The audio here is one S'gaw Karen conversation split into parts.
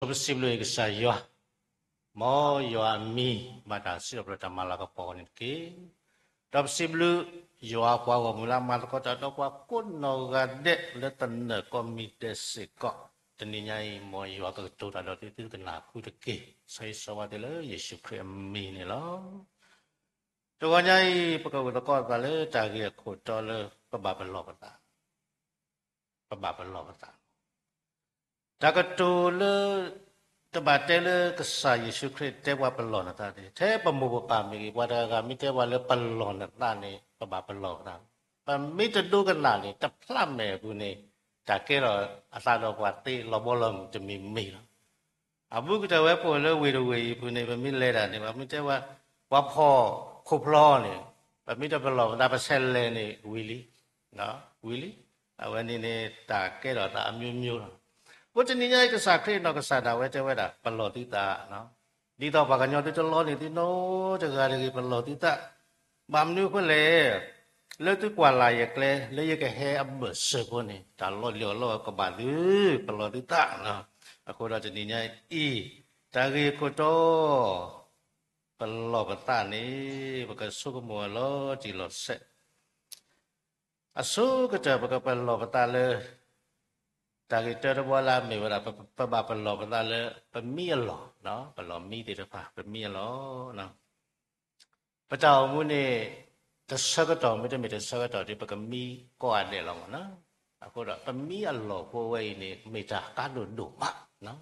ပစံးဘျုးကစၢ်ယွၤ, မ်ယွၤအမံၤဘၣ်တၢ်စံးထီၣ်ပတြၢၤတၢ်မၤလၤကပီၤအဂီၢ်န့ၣ်တက့ၢ်. ဒီးပစံးဘျုးယွၤပှၤဂီၢ်မုၢ်လၢအမၤသကိးတၢ်ဒီးပှၤ ကိးနီၢ်ဂၤဒဲးလၢသနၢၣ်ကီၢ်မံၤဒဲးစ့ၢ်ကီး, တနံၤညါအံၤ မ်ယွၤကကတိၤတၢ်ဒီးသုသုကနၢ်ဟူတက့ၢ်. ဆၢဂ့ၤဆၢဝါသုလၢယ့ၣ်ၡူးခရံာ်အမံၤန့ၣ်လီၤ. တဂီၤညါအံၤ ပကအိၣ်သကိးသးလၢတၢ်ဂ့ၢ်အခိၣ်တီလၢ ပဘၣ်ပလီၢ်ပသး, ပဘၣ်ပလီၢ်ပသး တၢ်ကတိၤလၢ တဘၣ်တဲလၢကစၢ်ယ့ၣ်ၡူးခရံာ်တဲပှၤပလီၢ်နသးန့ၣ်, ထဲပမိၢ်ပပၢ်မ့ၢ်ဂ့ၤ ပှၤတဂၤဂၤမ့ၢ်တဲပှၤလၢပလီၢ်နသးန့ၣ် ပဘၣ်ပလီၢ်ပသး. ပမ့ၢ်တဒိကနၣ်န့ၣ် တဖျးမဲာ်အပူၤန့ၣ် တၢ်ကဲထီၣ်အသးဒီးပှၤသ့လီၤဘီလီၤမုၢ်တမံၤမံၤလီၤ. အဘူးကတၢၢ်ဝဲပအိၣ်လၢဝ့ၢ်တဝ့ၢ်အံၤအပူၤန့ၣ် ပမ့ၢ်လဲၤတၢ်န့ၣ် ပှၤမ့ၢ်တဲဝဲ ပှၤဖီၣ်ခိၣ်ဖျီန့ၣ် ပမ့ၢ်တပလီၢ်ပသး ပဆဲးလဲၤန့ၣ် ဝံၤလံ, ဝံၤလံ. အဝဲန့ၣ်န့ၣ် တၢ်ကဲထီၣ်သးအမျိုးမျိုးလီၤ. အဃိတနံၤညါအံၤ ကစၢ်ခရံာ်နီၢ်ကစၢ်ဒၣ်ဝဲတဲဝဲဒၣ် ပလီၢ်သုသး, ဒ်သိးပှၤကညီသုတလီန့ၢ်သုနီတဂၤတဂ့ၤ ပလီၢ်သုသး. ဘၣ်မနုၤအဃိလဲၣ်, လၢသုကွၢ်လၢ်ယကျဲ လၢယကဟဲအဘၢၣ်စၢၤဖိန့ၣ် တၢ်လီၤလံၤအီၤလီၤကဘၣ်သု, ပလီၢ်သုသး. အဃိဒီးတနံၤညါအံၤ တၢ်ဂ့ၢ်အခိၣ်တီ ပလီၢ်ပသးန့ၣ် ပကဆိကမိၣ်အလီၤတံၢ်လီၤဆဲး, အဆိကတၢၢ်ပကပလီၢ်ပသးလၢ တၢ်ဂ့ၢ်တၢတဘီလၢအမ့ၢ်ဝဲဒၣ် ပဘၣ်ပလီၢ်ပသးလၢ ပမံအလီၢ်, ပလီၢ်မံသ့ၣ်တဖၣ် ပမံအလီၢ်. ပတၢ်အိၣ်မူန့ၣ် တဆၢကတီၢ်မ့တမ့ၢ်တဆၢကတီၢ်ဒီး ပကမံကိးဂၤဒဲးလီၤမ့ၢ်နီၤ. အဃိဒီး ပမံအလီၢ်ဖိဝဲအံၤန့ၣ် မ့ၢ်တၢ်ကါဒိၣ်ဒိၣ်မး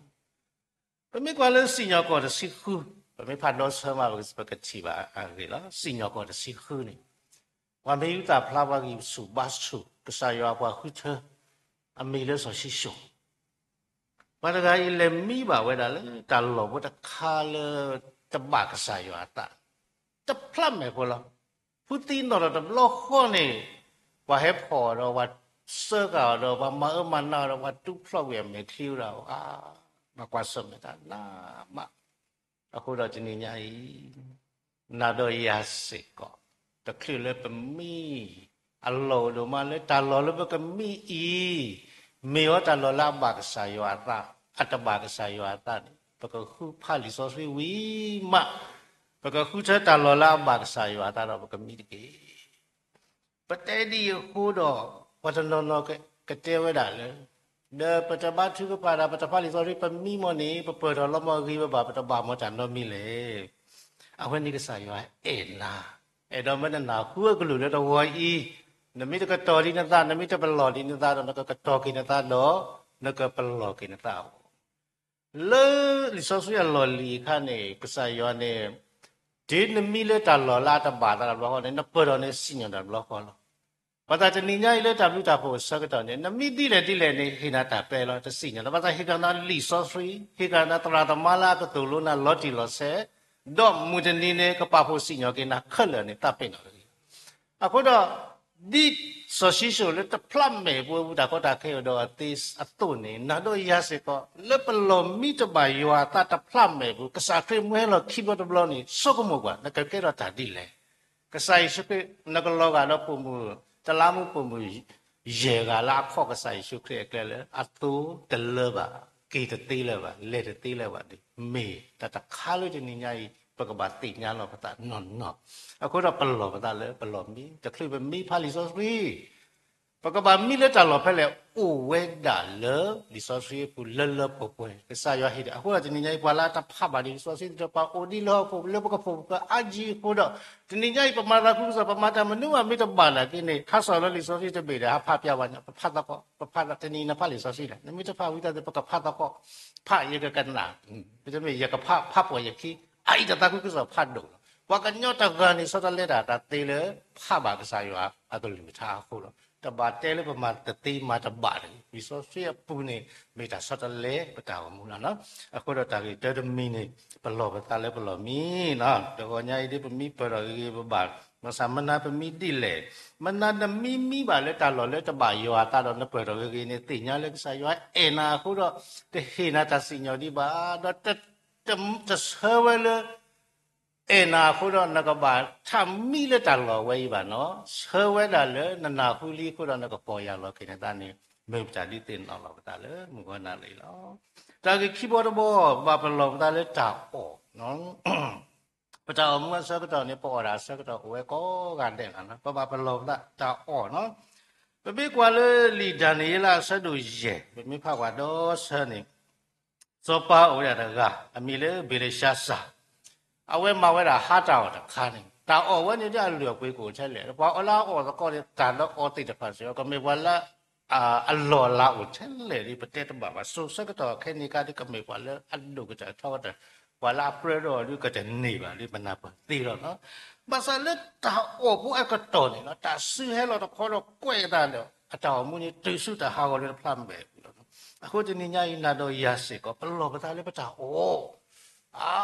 ပမ့ၢ်ကွၢ်လၢစံၣ်ညီၣ်ကွီၢ်တဆံဃု, ပမ့ၢ်ဖးဒီဆၢမး ပကထံၣ်ဘၣ်အဂ့ၢ်လီၤ. စံၣ်ညီၣ်ကွီၢ်တဆံဃုန့ၣ် ပှၤမ့ၢ်ယူၢ်သၣ်ဖျါ ပှၤဂံၢ်ဆူၣ်ဘါဆူၣ် ကစၢ်ယွၤအပှၤဃုထၢ အမံၤလၢစီၤၡံၣ်စိၣ်, ပှၤတဂၤအံၤလဲၤမံဘၣ်ဝဲဒၣ်လၢ တၢ်လီၢ်ဖိတခါလၢ တဘၣ်ကစၢ်ယွၤအသး တဖျးမဲာ်ဖိလီၤ. ဖုသံနီၣ်ထီၣ်တဘျီဃီန့ၣ် ပှၤဟဲဖီၣ်အီၤဒီး ပှၤစၢဃာ်အီၤဒီး ပှၤမၤအၢမၤနးအီၤဒီး ပှၤတူၢ်ဖျီၣ်ကွံာ်အမဲာ်ချံဝဲဒၣ်, မၤကွၢ်ဆၢၣ်မဲာ်တၢ်နးမး. အဃိဒီးတနံၤညါအံၤ နၤဒီးယၤစ့ၢ်ကီး တချုးလၢပမံ အလီၢ်အိၣ်ဒိၣ်မးလၢတၢ်လီၢ်လၢပကမံအံၤ မ့ၢ်အီၤတၢ်လီၢ်လၢအဘၣ်ကစၢ်ယွၤအသး, အတဘၣ်ကစၢ်ယွၤအသးန့ၣ် ပကဃုဖးလံာ်စီဆှံဝံၤမး, ပကဃုထၢတၢ်လီၢ်လၢအဘၣ်ကစၢ်ယွၤအသးဒီးပကမံတက့ၢ်. ပတဲဒ်အံၤအဃိဒီး ပှၤတနီၤနီၤကတဲဝဲဒၣ်လၢ ဒီးပတဘါထုကဖၣ်ဒီး ပတဖးလံာ်စီဆှံ ပမံမီၢ်န့ၣ် ပပၢၢ်ထီၣ်လီၤမီၢ်ဂ့ၤ ပဘၣ်ပတဘၣ်မီၢ်တၢ်နီတမံၤလဲၣ်. အဝဲန့ၣ်ကစၢ်ယွၤအဲၣ်နၤ, အဲၣ်ဒိးမၢနနၢ်ဟူအကလုၢ်လၢတဂီၤအံၤ, နမ့ၢ်တကတီၤဒံးနသး, နမ့ၢ်တပလီၢ်ဒံးနသးဒီး နကကတီၤက့ၤနသးဒီး နကပလီၢ်က့ၤနသးအီၤ လၢလံာ်စီဆှံအလီၢ်လံၤအခါန့ၣ် ကစၢ်ယွၤန့ၣ် တုၤနမံလၢတၢ်လီၢ်လၢအတဘၣ်သးတဘျီဃီန့ၣ် နပၢၢ်ထီၣ်န့ၣ်စံၣ်ညီၣ်တၢ်တဘျီဃီလီၤ. ဘၣ်ဆၣ်တနံၤညါအံၤလၢတၢ်ဘျုးတၢ်ဖှိၣ်အဆၢကတီၢ်န့ၣ် နမံဒ်လဲၣ်ဒ်လဲၣ်န့ၣ် ဟ့ၣ်နၤတၢ်ပဲလီၤ, တစံၣ်ညီၣ်လီၤ. ဘၣ်ဆၣ်ဟ့ၣ်ကနၤလံာ်စီဆှံ, ဟ့ၣ်ကနၤသရၣ်သမါလၢအကသိၣ်လိနၤလီၤတံၢ်လီၤဆဲး, ဒီးမုၢ်တနံၤန့ၣ် ကပာ်ဖှိၣ်စံၣ်ညီၣ်က့ၤနၤခဲလၢာ်န့ၣ် သးပ့ၤနီၣ်တဂ့ၤ. အဃိဒီး ဒ်စီၤၡံၣ်စိၣ်လၢတဖျးမဲာ်ပှဲၤပူၤ တၢ်ကီတၢ်ခဲအိၣ်ဒီးအသးအသိးန့ၣ် နၤဒီးယၤစ့ၢ်ကီး လၢပလီၢ်မံတဘၣ်ယွၤအသးတဖျးမဲာ်ပူၤ ကစၢ်ခရံာ်မၢဟဲလီၤခံဘျီတဘျီန့ၣ် ဆိကမိၣ်ကွၢ် နကကဲထီၣ်တၢ်ဒ်လဲၣ်. ကစၢ်ယ့ၣ်ၡူးခရံာ် နကလီၤဂာ်ဒီးပိာ်မုၣ် တလးမူပိာ်မုၣ်ယဲၢ်ဂၤလၢအခီၣ်ကစၢ်ယ့ၣ်ၡူးခရံာ်အကျဲလၢ အသိတလၢဘၣ်, က့ၤတသ့လၢၤဘၣ်, လဲၤတသ့လၢၤဘၣ်န့ၣ် မ့ၢ်တၢ်တခါလၢတနံၤညါအံၤ ပကဘၣ်သ့ၣ်ညါလီၤပသးနီၢ်နီၢ်. အဃိဒီးပလီၢ်ပသးလၢပလီၢ်မံ, တချုးပမံဖးလံာ်စီဆှံ ပကဘၣ်မံလၢတၢ်လီၢ်ဖဲလဲၣ် အိၣ်ဝဲဒၣ်လၢလံာ်စီဆှံအပူၤလၢလၢပှဲၤပှဲၤ, ကစၢ်ယွၤဟ့ၣ်ဒၣ်. အဃိဒီးတနံၤညါအံၤ ပှၤလၢအတဖးဘၣ်ဒံးလံာ်စီဆှံဒီး ပှၤအိၣ်ဒ်လၢဟီၣ်ခိၣ်လၢပကဖိးပကအါကံအဃိဒီး တနံၤညါအံၤ ပမၤသးခုကစီၣ် ပမၤတၢ်မနုၤမးမ့ၢ်တဘၣ်နာ်က့န့ၣ် ခါစီၣ်လၢလံာ်စီဆှံတဘ့ၣ်ဒီး ဟးဖးပျးဝဲန့ၣ် ပဖးသကိး, ပဖးသကိး တနံၤနဖးလံာ်စီဆှံလဲၣ်, နမ့ၢ်တဖးဝံသးစူၤ ပကဖးသကိး, ဖးယကကနၣ်, မ့တမ့ၢ် ယကဖး ဖးပိာ်ယခံ, အအံၤတၢ်သးခုကစီၣ်ဖးဒိၣ်လီၤ. ပှၤကညီတဂၤန့ၣ် ဆီတလဲတၢ်သးသ့လၢ ဖးဘၣ်ကစၢ်ယွၤအကလုၢ်ကထါအဃိလီၤ. တဘၣ်တဲလၢပမၤတသ့မၤတဘၣ်တဂ့ၤ, လံာ်စီဆှံအပူၤန့ၣ် မ့ၢ်တၢ်ဆီတလဲပတၢ်အိၣ်မူလီၤ. အဃိဒီးတၢ်ဂ့ၢ်တၢတမံၤန့ၣ် ပလီၢ်ပသးလၢပလီၢ်မံနီၤ, တဂီၤညါအံၤဒ်ပမံပၢၢ်ထီၣ်ဂ့ၤဂ့ၤဘၣ်ဘၣ်, ဘၣ်ဆၣ်မနၤပမံဒ်လဲၣ်, မနၤနမံမံဘၣ်လၢတၢ်လီၢ်လၢတဘၣ်ယွၤအသးဒီး နပၢၢ်ထီၣ်ဂ့ၤဂ့ၤန့ၣ် သ့ၣ်ညါလၢကစၢ်ယွၤအဲၣ်နၤအဃိဒီး တဟ့ၣ်နၤတၢ်စံၣ်ညီၣ်ဒံးဘၣ်, ဒီးတ တဆၢဝဲလၢ အဲၣ်နၤအဃိဒီး နကဘၣ်ထးမံလၢတၢ်လီၢ်ဝဲအံၤဘၣ်နီၤ, ဆၢဝဲဒၣ်လၢနနၢ်ဟူလံအဃိဒီး နကပီၢ်ယၢ်လီၤက့ၤနသးန့ၣ် မ့ၢ်ပတၢ်ဒုးသ့ၣ်နီၣ်လီၤပသးလၢမုၢ်ဂီၤနၤလၢအံၤလီၤ. တၢ်ဂ့ၢ်ခံဘီတဘီ ဘၣ်ပလီၢ်ပသးလၢတၢ်အီၣ်, ပတၢ်အိၣ်မူအဆၢကတီၢ်န့ၣ် ပအီၣ်ဒၣ်အဆၢကတီၢ်အိၣ်ဝဲကိးဂၤဒဲးလီၤ. ပဘၣ်ပလီၢ်ပသးတၢ်အီၣ်နီၤ. ပမ့ၢ်ကွၢ်လၢလံာ်ဒၤနံးယ့လးအဆၢဒိၣ်ယဲၢ်, ပမ့ၢ်ဖးကွၢ်ဒီဆၢန့ၣ်, စီၤပၤအိၣ်ဝဲဒၣ်တဂၤ အမံၤလၢဘ့လ့ၡါစၢ်, အဝဲမၤဝဲဒၣ်ဟါတၢ်အီၣ်တခါန့ၣ်, တၢ်အီၣ်ဝဲန့ၣ်ဒ်အလုၢ်အပှ့ၤကအိၣ်ထဲလဲၣ်, ပှၤအီၣ်လၢအအီၣ်သကိးန့ၣ် တၢ်လၢအီသ့ၣ်တဖၣ်စ့ၢ်ကီး ကမ့ၢ်ပှၤလၢ အလီၢ်အလၤအိၣ်ထဲလဲၣ်ဒီး ပတဲတဘၣ်ဘၣ်. စိၤဆၢကတီၢ်ခဲအံၤန့ၣ် ကမ့ၢ်ပှၤလၢအဒိၣ်ကတၢၢ်ထီကတၢၢ်, ပှၤလၢအပြၢဒီးအီၤဒ်ကတန့ၢ်ဘၣ်ဒီး ပနၢ်ပၢၢ်သ့လီၤ. ဘၣ်ဆၣ်လၢတၢ်အီၣ်ဖိအကတီၢ်န့ၣ်လီၤ, တၢ်စုဟဲလီၤတခီဒီးကွဲးအသးဒီး အတၢ်အိၣ်မူန့ၣ် တုၤဆူတၢ်ဟးဂီၤလၢတဖျးမဲာ်ပူၤလီၤ. အဃိတနံၤညါအံၤ နၤဒီးယၤစ့ၢ်ကီး ပလီၢ်ပသးလၢပတၢ်အီၣ် အါ,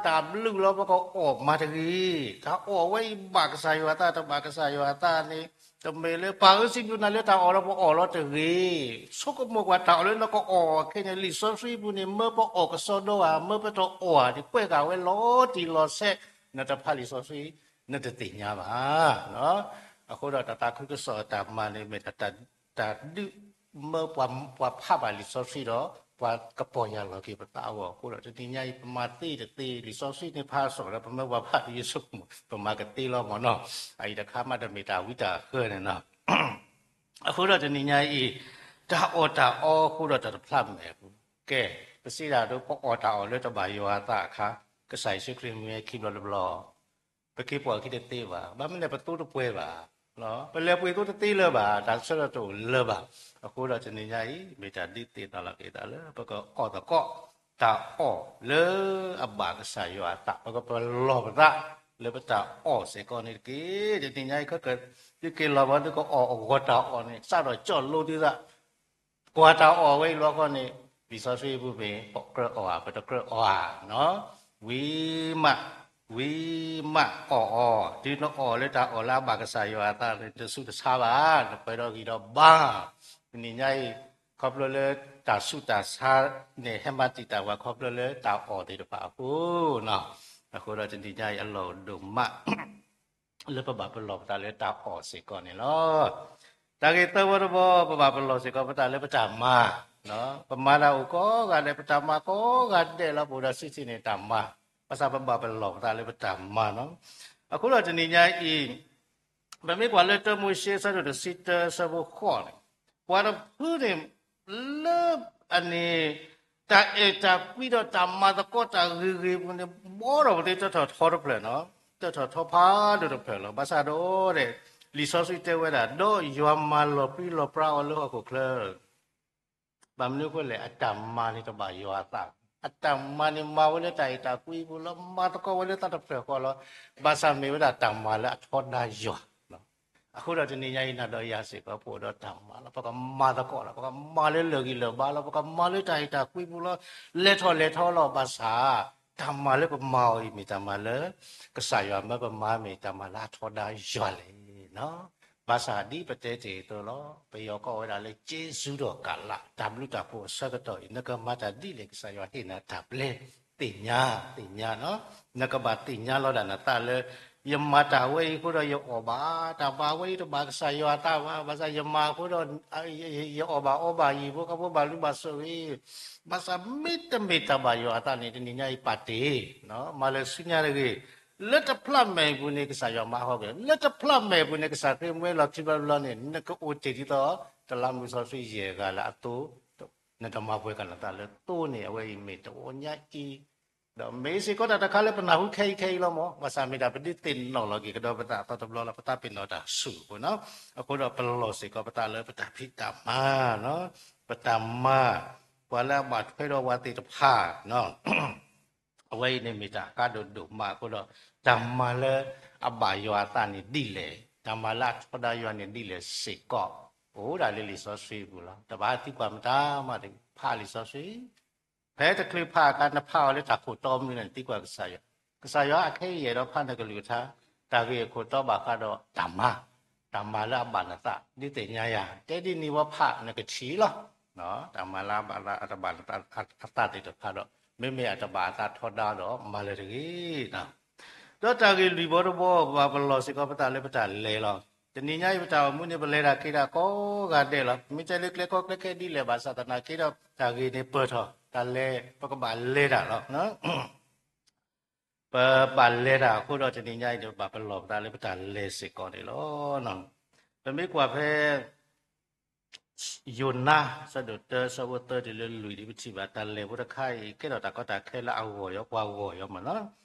တၢ်ဘျုးလီၤ ပကအီၣ်မၤတဂ့ၤ. တၢ်အီၣ်ဝဲအံၤ ဘၣ်ကစၢ်ယွၤအသး တဘၣ်ကစၢ်ယွၤအသးန့ၣ်, တမ့ၢ်လၢပၢ်ဧၢ စံးဘျုးနၤလၢတၢ်အီၣ်လၢပအီၣ်လီၤတဂ့ၤ. ဆိကမိၣ်ကွၢ်တၢ်အီၣ်လၢနကအီၣ်အီၤခဲအံၤန့ၣ် လံာ်စီဆှံပူၤန့ၣ် မၢပအီၣ်ကစီဒီဧါ, မၢပတအီၣ်ဧါန့ၣ် ကွဲးဃာ်ဝဲလီၤတံၢ်လီၤဆဲး, နတဖးလံာ်စီဆှံ နတသ့ၣ်ညါဘၣ်. အဃိဒီးတၢ်သးခုကစီၣ်အတၢ်မၤန့ၣ် မ့ၢ်တၢ်ဒုး မၢပှၤဖးဘၣ်လံာ်စီဆှံဒီး ပှၤကပီၢ်ယၢ်လီၤက့ၤပသးအဂီၢ်အဃိဒီး တနံၤညါအံၤ ပမၤသ့တသ့ လံာ်စီဆှံန့ၣ်ဖးစိဒီး ပမၢပှၤဖးဒီးယဆိကမိၣ် ပမၤကသ့လီၤမ့ၢ်နီၤ. အအံၤတခါမးတမ့ၢ်တၢ်ဝံတၢ်ဃၢန့ၣ်နီၤ. အဃိဒီးတနံၤညါအံၤ တၢ်အီၣ်တၢ်အီအဃိဒီးတၢ်တဖျးမဲာ်အပူၤ, ကဲ, ပစံးဒၣ်ဒိ ပအီၣ်တၢ်အီၣ်လၢတဘၣ်ယွၤအသးအခါ, ကစၢ်ယ့ၣ်ၡူးခရံာ်မ့ၢ်ဝဲခံဘျီတဘျီ ပက့ၤပိာ်အခံတသ့ဘၣ်. ဘၣ်မနုၤလဲၣ် ပသိတပှဲၤဘၣ်, ပလဲၤပှ့ၤသိတသ့လၢၤဘၣ်, တၢ်ဆၢထၢၣ်တအိၣ်လၢၤဘၣ်. အဃိဒီးတနံၤညါအံၤ မ့ၢ်တၢ်ဒုးသ့ၣ်နီၣ်လီၤက့ၤသးလၢ ပကအီၣ်သကိး တၢ်အီၣ်လၢအဘၣ်ကစၢ်ယွၤအသး, ပကပလီၢ်ပသးလၢပတၢ်အီၣ်စ့ၢ်ကီးန့ၣ်တက့ၢ်. တနံၤညါအံၤ ခဲကဒုးက့ၤလီၤဘၣ်ဒုးကအီၣ်အဂီၢ်တၢ်အီၣ်န့ၣ် စးထီၣ်ကၠီၣ်လိသုသး ကွၢ်တၢ်အီၣ်ဝဲအံၤလီၤခီန့ၣ် လံာ်စီဆှံပူၤမ့ၢ် ပကြၢးအီၣ်ဧါ, ပတကြၢးအီၣ်ဧါ, ဝံၤမး, ဝံၤမးအီၣ်အီၤ, တုၤနအီၣ်လၢတၢ်အီၣ်လၢအဘၣ်ကစၢ်ယွၤအသးန့ၣ် တဆူးတဆါဘၣ်, နပှဲၤဒီးဂံၢ်ဒီးဘါ. တနံၤညါအံၤ ခီဖျိလၢတၢ်ဆူးတၢ်ဆါန့ၣ် ဟဲမၤတံာ်တာ်ပှၤခီဖျိလၢတၢ်အီၣ်သ့ၣ်တဖၣ်အဃိနီၤ. အဃိဒီးတနံၤညါအံၤအလီၢ်ဒိၣ်မး လၢပဘၣ်ပလီၢ်ပသးလၢတၢ်အီၣ်စ့ၢ်ကီးန့ၣ်လီၤ. တၢ်ဂ့ၢ်သၢဘီတဘီ ပဘၣ်ပလီၢ်စ့ၢ်ကီးပသးလၢပတၢ်မၤ, ပမၤတၢ်အိၣ်ကိးဂၤဒဲး ပတၢ်မၤကိးဂၤဒဲးလီၤ. ပအိၣ်ဒီးစံးထံန့ၣ်တၢ်မၤ, ဘၣ်ဆၣ်ပဘၣ်ပလီၢ်ပသးလၢပတၢ်မၤနီၤ. အဃိဒီးတနံၤညါအံၤ ပမ့ၢ်ကွၢ်လၢတၢမိၤၡ့ အဆၢဒိၣ်တဆံတၢ အဆၢဖိဃိးန့ၣ်, ပှၤတဖုန့ၣ် လၢအန့ၣ် တၢ်အဲၣ်တၢ်ကွံဒီးတၢ်မၤသကိးတၢ်ဂ့ၤဂ့ၤပူၤန့ၣ် ဘီထီၣ်ပသ့တၢထီၣ်ထီတဖျၢၣ်နီၤ, တၢထီၣ်ထီဖးဒိၣ်တဖျၢၣ်လီၤ. ဘၣ်ဆၣ်ဒီး လံာ်စီဆှံတဲဝဲဒၣ် ဒီးယွၤမၤလီၤပြံလီၤပြါအီၤလၢဟီၣ်ခိၣ်ချၢ ဘၣ်မနုၤအဃိလဲၣ်, အတၢ်မၤန့ၣ်တဘၣ်ယွၤအသး, အတၢ်မၤန့ၣ်မၤဝဲလၢတၢ်အဲၣ်တၢ်ကွံပူၤလီၤ, မၤသကိးဝဲလၢတၢ်တဖျၢၣ်ဃီလီၤ. ဘၣ်ဆၣ်မ့ၢ်ဝဲဒၣ်တၢ်မၤလၢအထီဒါယွၤ. အဃိဒီးတနံၤညါအံၤ နၤဒီးယၤစ့ၢ်ကီး ပအိၣ်ဒီးတၢ်မၤလီၤ. ပကမၤသကိးလီၤ, ပကမၤလၢလၢာ်ဂံၢ်လၢာ်ဘါလီၤ, ပကမၤလၢတၢ်အဲၣ်တၢ်ကွံပူၤလီၤ, လဲၤထီၣ်လဲၤထီလီၤ. ဘၣ်ဆၣ် တၢ်မၤလၢပမၤအီၤအံၤ မ့ၢ်တၢ်မၤလၢ ကစၢ်ယွၤမၢပမၤ မ့ၢ်တၢ်မၤလၢအထီဒါယွၤလဲၣ်. ဘၣ်ဆၣ်ဒ်ပတဲတ့ၢ်အသိးလီၤ, ပယီၤကိးဝဲဒၣ်လၢ ကျေးဇူးတော်ကာလ, တၢ်ဘျုးတၢ်ဖှိၣ်အဆၢကတီၢ်အံၤ နကမၤတၢ်ဒ်လဲၣ် ကစၢ်ယွၤဟ့ၣ်နၤတၢ်ဘျၢ, သ့ၣ်ညါ, သ့ၣ်ညါနီၤ. နကဘၣ်သ့ၣ်ညါလီၤဒၣ်နသးလၢ ယမၤတၢ်ဝဲအံၤအဃိဒီးယအီၣ်ဘၣ်, တၢ်ဘၣ်ဝဲအံၤတဘၣ်ကစၢ်ယွၤအသးဘၣ်, ဘၣ်ဆၣ်ယမၤအဃိဒီး ယအီၣ်ဘၣ်အီဘၣ်ယံၤ ဖိဃီဖိဘၣ်လူဘၣ်စၢၤဂ့ၤ. ဘၣ်ဆၣ်မ့တမ့ၢ်တၢ်ဘၣ်ယွၤအသးန့ၣ် တနံၤညါအံၤပာ်တ့ၢ်, မၤလၢဆူညါတဂ့ၤ. လၢတဖျးမဲာ်အပူၤန့ၣ် ကစၢ်ယွၤမၤဟီၣ်က့ၤ, လၢတဖျးမဲာ်အပူၤန့ၣ် ကစၢ်ခရံာ်မ့ၢ်လီၤထံဘျီတဘျီန့ၣ် နကအိၣ်တ့ၢ်ဒ်သိး တလးမူစီဆှံယဲၢ်ဂၤလၢအသိ နတမၤပှဲၤကနသးလၢသိန့ၣ် အဝဲအံၤမ့ၢ်တဝီညါအံၤ, ဒီးမ့ၢ်စ့ၢ်ကီးတၢ်တခါလၢပနၢ်ဟူခဲအံၤခဲအံၤလီၤမး, ဘၣ်ဆၣ်မ့ၢ်ဒၣ်ပဒုးသ့ၣ်နီၣ်လီၤက့ၤကဒီးပသးအသီတဘျီလီၤ, ပသးပ့ၤနီၣ်တၢ်ဆူၣ်အဃိနီၤ. အဃိဒီးပလီၢ်စ့ၢ်ကီးပသးလၢပတၢ်ဖံးတၢ်မၤ, ပတၢ်မၤ, ပှၤလၢအဘၣ်ထွဲဒီးပှၤသ့ၣ်တဖၣ် အဝဲအံၤန့ၣ်မ့ၢ်တၢ်အကါဒိၣ်ဒိၣ်မးအဃိဒီး တၢ်မၤလၢအဘၣ်ယွၤအသးန့ၣ်ဒ်လဲၣ်, တၢ်မၤလၢအထီဒါယွၤန့ၣ်ဒ်လဲၣ်စ့ၢ်ကီး အိၣ်ဒၣ်လၢလံာ်စီဆှံအပူၤလီၤ. တဘၣ်သံကွၢ်မတၤမးတဂ့ၤ, ဖးလံာ်စီဆှံ, ဖဲတချုးဖးအခါ နဖးအီၤလၢတၢ်ခိၣ်တီမနုၤလဲၣ်န့ၣ် သံကွၢ်ကစၢ်ယွၤ, ကစၢ်ယွၤအခဲအံၤယအဲၣ်ဒိးဖးနကလုၢ်ကထါ, တၢ်ဂ့ၢ်အခိၣ်တီဘၣ်ဃးဒီးတၢ်မၤ, တၢ်မၤလၢအဘၣ်နသး ဒုးသ့ၣ်ညါယၤ, တဲဒ်န့ၣ်ဝဲဖးနကထံၣ်လီၤ. တၢ်မၤလၢအဘၣ်အတဘၣ်အသးသ့ၣ်တဖၣ်ဒီး မ့မ့ၢ်အတဘၣ်အသးထီဒါဒီးမၤလၢၤတဂ့ၤ. ဒီးတၢ်ဂ့ၢ်လွံၢ်ဘီတဘီ ပဘၣ်ပလီၢ်စ့ၢ်ကီးပသးလၢပတၢ်လဲၤလီၤ. တနံၤညါအံၤပတၢ်အိၣ်မူန့ၣ် ပလဲၤတၢ်က့ၤတၢ်ကိးဂၤဒဲးလီၤ. ပမ့ၢ်တဲလၢကျဲခီကျဲခဲဒ်လဲၣ်ဘၣ်ဆၣ်သနာ်က့ဒီး တၢ်ဂ့ၢ်န့ၣ်ပၢၢ်ထီၣ် တၢ်လဲၤ ပကဘၣ်လဲၤတၢ်လီၤ. ပဘၣ်လဲၤတၢ်အဃိဒီးတနံၤညါအံၤန့ၣ် ပဘၣ်ပလီၢ်ပသးလၢပတၢ်လဲၤစ့ၢ်ကီးန့ၣ်လီၤ. ပမ့ၢ်ကွၢ်ဖဲ ယိၤနါ ဆၢဒိၣ်တၢ ဆၢဖိသၢတုၤလၢလွံၢ်ဒ်ပထံၣ်ဘၣ် တၢ်လဲၤဖိတခါအံၤ ကဲထီၣ်တၢ်ကီတၢ်ခဲလၢအဂီၢ်ယီၤ ပှၤဂီၢ်ယီၤမးလီၤ.